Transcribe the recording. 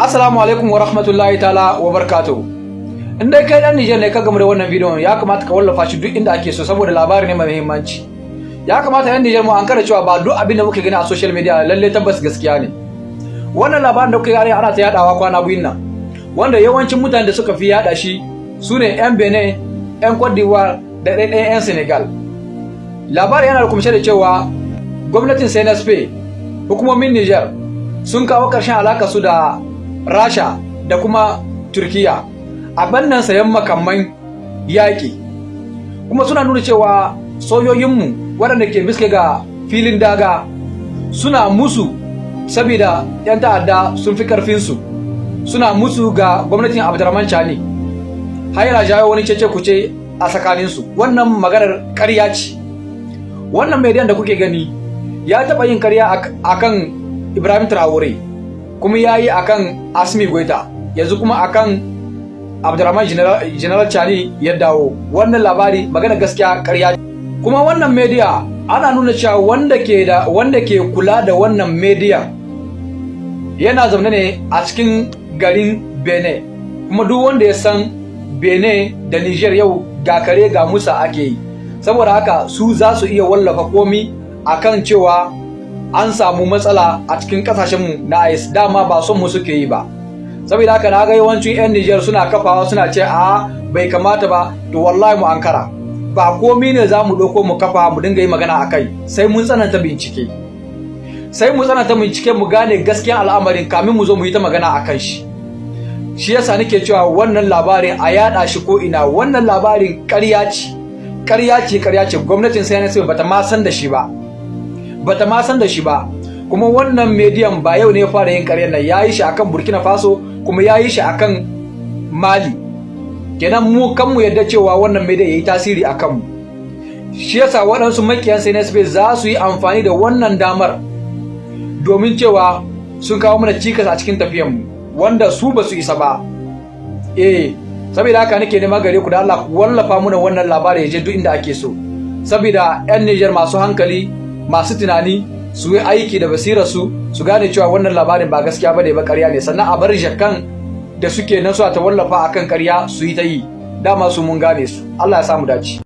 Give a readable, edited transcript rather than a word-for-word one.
Assalamu alaikum wa rahmatullahi ta'ala wa barakatuh. In dai kai dan Nijar ne ka gamu da wannan bidiyon, ya kamata ka wallafa shi duk inda ake so, saboda labari ne mai muhimmanci. Ya kamata yan Nijar mu ankara cewa ba duk abin da muke gani a social media lalle tabbas gaskiya ne. Wannan labarin da kuke gani ana ta yadawa kwana biyun nan, wanda yawancin mutanen da suka fi yada shi su ne 'yan Benin, 'yan Cote d'Ivoire da ɗaiɗayan 'yan Senegal. Labarin yana da kumshe da cewa gwamnatin CNSP, hukumomin Nijar sun kawo ƙarshen alaƙa su da Rasha da kuma Turkiya a bannan sayan makamman yaƙi. Kuma suna nuna cewa sojojinmu waɗanda ke biske ga filin daga suna musu saboda 'yan ta'adda sun fi ƙarfinsu, suna musu ga gwamnatin Abdurrahman Chani, har yana jawo wani cece kuce a tsakaninsu. Wannan maganar ƙarya ce. Wannan mediyan da kuke gani ya taɓa yin ƙarya akan Ibrahim Traore, kuma ya yi akan Assimi Goita, yanzu kuma akan Abdurrahman General Chani ya dawo. Wannan labari, magana gaskiya, ƙarya. Kuma wannan media ana nuna cewa wanda ke kula da wannan media yana zaune ne a cikin garin Benin. Kuma duk wanda ya san Benin da Niger, yau ga kare ga musa ake yi. Saboda haka su za su iya wallafa komi akan cewa an samu matsala a cikin kasashenmu na AES. Dama ba son mu suke yi ba. Saboda haka na ga yawancin 'yan Niger suna kafawa, suna ce a bai kamata ba. To wallahi mu ankara, ba komi ne za mu ɗauko mu kafa mu dinga yi magana a kai. Sai mun tsananta bincike, sai mu tsananta bincike, mu gane gaskiyan al'amarin kamin mu zo mu yi ta magana a kan shi. Shi yasa nake cewa wannan labarin a yada shi ko ina. Wannan labarin ƙarya ce, ƙarya ce, ƙarya ce. Gwamnatin CNSP bata ma san da shi ba, bata ma san da shi ba. Kuma wannan mediyan ba yau ne ya fara yin ƙaryar nan. Ya yi shi akan Burkina Faso, kuma ya yi shi akan Mali. Kenan mu kanmu yadda cewa wannan media ya yi tasiri a kanmu. Shi yasa waɗansu makiyan CNSP za su yi amfani da wannan damar domin cewa sun kawo mana cikas a cikin tafiyanmu, wanda su ba su isa ba. Eh, saboda haka nake nema gare ku da Allah, ku wallafa muna wannan labari ya je duk inda ake so, saboda 'yan Nijar masu hankali, masu tunani, su yi aiki da basirar su, su gane cewa wannan labarin ba gaskiya bane ba, ƙarya ne. Sannan a bar jakan da suke nan su ta wallafa akan ƙarya su yi ta yi. Dama su mun gane su. Allah ya samu dace.